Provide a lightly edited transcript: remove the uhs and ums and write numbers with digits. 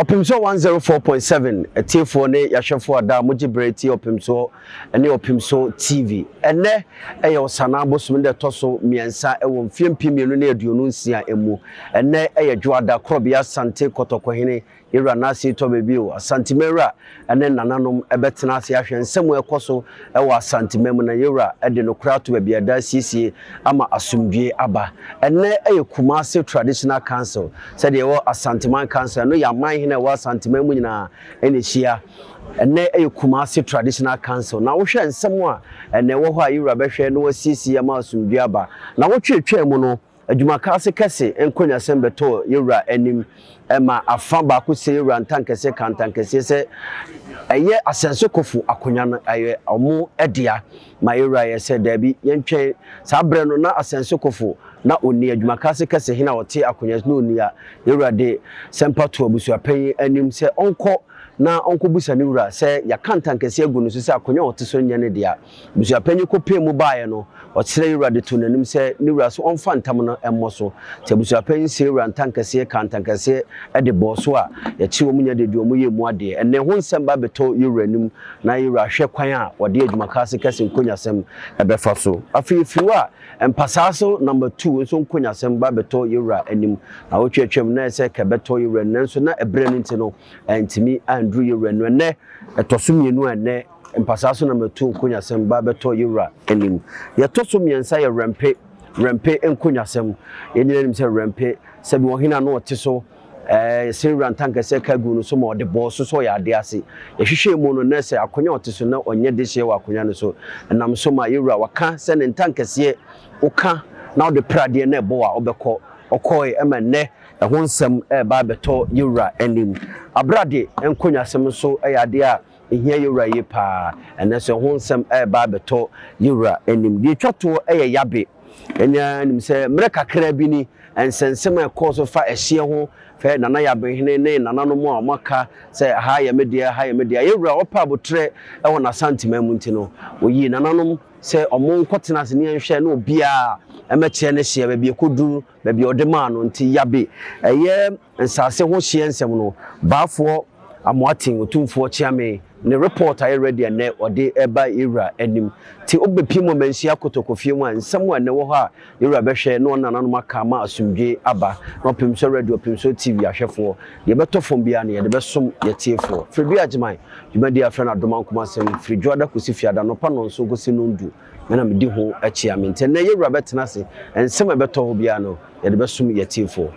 Ɔpemsoɔ 104.7 atiefoɔ ne yɛahwɛfoɔ a daa mogye berɛ tie Ɔpemsoɔ ne Ɔpemsoɔ TV. Ɛnnɛ ɛyɛ Ɔsanaa bosome da ɛtɔ so mmiɛnsa wɔ mfeɛ 2026 mu. Ɛnnɛ ɛyɛ Dwoada, Korɔbea Asante Kɔtɔkɔhene Yɛwura Nase Tɔbɛbio, Asantemawura ne nananom bɛtena ase ahwɛ nsɛm a ɛkɔ so wɔ Asanteman mu na Yɛwura de nokorɛ ato baabi a ɛda asiesie ama asomdwoeɛ aba. Ɛnnɛ yɛ Kumasi Traditional Council, sɛdeɛ ɛwɔ Asanteman Council, ɛno yɛ aman hene a ɛwɔ Asanteman mu nyinaa na ɛhyia. Ɛnnɛ yɛ Kumasi Traditional Council, na wohwɛ nsɛm a ɛnnɛ ɛwɔ hɔ a Yɛwura bɛhwɛ na wasiesie ama asomdwoeɛ aba. Nawɔtwe atwaa mu no, Adwumakaase kɛse nkonyasɛm bɛtɔɔ yɛn wura anim ma afa baako sɛ yɛn wura Ntankɛseɛ kaa Ntankɛseɛ sɛ ɛyɛ Asɛnsokofo akonya no ɛyɛ ɔmo dea ma yɛn wura yɛ sɛ daabi yɛntwɛn saa berɛ no na Asɛnsokofo na ɔnni Adwumakaase kɛse hene a ɔte akonya so na ɔnni a yɛn wura de sɛmpa too abusuapanyin anim sɛ ɔnkɔ na ɔnkɔbusa ne wura sɛ yɛaka Ntankɛseɛ agu no so sɛ akonya a ɔte so nyɛ ne dea. Abusuapanyin kɔpɛɛ mu baeɛ no, ɔkyerɛɛ Yewura de too n'anim sɛ ne wura so ɔmfa ntam no mmɔ so. Nti abusuapanyin see Yewura ntankɛseɛ kaa ntankɛseɛ de bɔɔ so a yɛkye wɔn nya de di wɔn yɛ mu adeɛ. Ɛnnɛ ho nsɛm ba bɛtɔ Yewura anim na Yewura hwɛ kwan a wɔde adwumakaase kɛse nkonyasɛm bɛfa so. Afei ɛfiri hɔ a, mpasaa so number two nso nkonyasɛm ba bɛtɔ Yewura anim. Nawɔtwe atwam na ɛsɛ kɛ bɛtɔ Yewura anim nanso na ɛberɛ no nti no antumi anduru Yewura anim. Ɛnnɛ ɛtɔ so mmienu a ɛnnɛ Mpasaa so na matu nkonyasɛm ba bɛtɔ yewura anim. Deɛ ɛtɔ so mmiɛnsa yɛ werɛmpe, werɛmpe nkonyasɛm. Yɛn nyinaa nim sɛ werɛmpe, sɛbi ɔhene a na ɔte so, ɛɛ yɛsrɛ wura ntankɛseɛ ka guu no so ma ɔde bɔɔ so sɛ ɔyɛ adeɛ ase. Yɛhwehwɛɛ mu no, na sɛ akonnwa a ɔte so na ɔnyɛ dehyeɛ wɔ akonnwa no so. Ɛnam so ma yewura waka sɛ ne ntankɛseɛ woka na wode pere adeɛ na ɛbɔ a wobɛkɔ. Ɔkɔɔe ɛma nnɛ ɛho nsɛm ɛreba abɛtɔ yewura anim. Abrade nkonyasɛm nso yɛ adeɛ a Ehia yɛn Wura yie paa. Ɛnnɛ nso ɛho nsɛm reba abɛtɔ yɛn Wura anim. Deɛ ɛtwa toɔ yɛ yabe. Yɛn nyinaa nim sɛ mmerɛ kakra bi ni, nsɛnsɛm a ɛkɔɔ so fa ɛhyeɛ ho, fɛ Nana Yabehene ne nananom a wɔaka sɛ ha yɛ me deɛ, ha yɛ me deɛ. Yɛn Wura ɔpɛ aboterɛ wɔ n'Asanteman mu nti no, ɔyii nananom sɛ wɔnkɔtena ase ne yɛnhwɛ na obiara mmɛkyerɛ ne hyeɛ, baabi ɛkɔduru, baabi a ɔde maa no. Nti yabe ɛyɛ Nsase ho hyeɛ nsɛm no, Baafoɔ Amoaten Otumfoɔ Kyeame ne report ayɛ ready a nnɛ ɔde reba yɛwura anim. Nti wobɛpie mu Manhyia Kotoko fie mu a, nsɛm a nnɛ wɔ hɔ a yɛwura bɛhwɛ na ɔne nananom aka ama asomdwie aba na Ɔpemsoɔ Radio, Ɔpemsoɔ TV ahwɛfoɔ, deɛ ɛbɛtɔ fam biara no yɛde bɛsom yɛtiefoɔ. Firi Dua Agyeman, dwumadie a yɛfrɛ no Adomankoma Asɛm, firi Dwoada kɔsi Fiada anɔpa nnɔnson kɔsi nnɔndu, me na medi ho Kyeame. Nti ɛnnɛ yɛwura bɛtena ase, nsɛm a ɛbɛtɔ hɔ biara no yɛde bɛsom yɛtiefoɔ.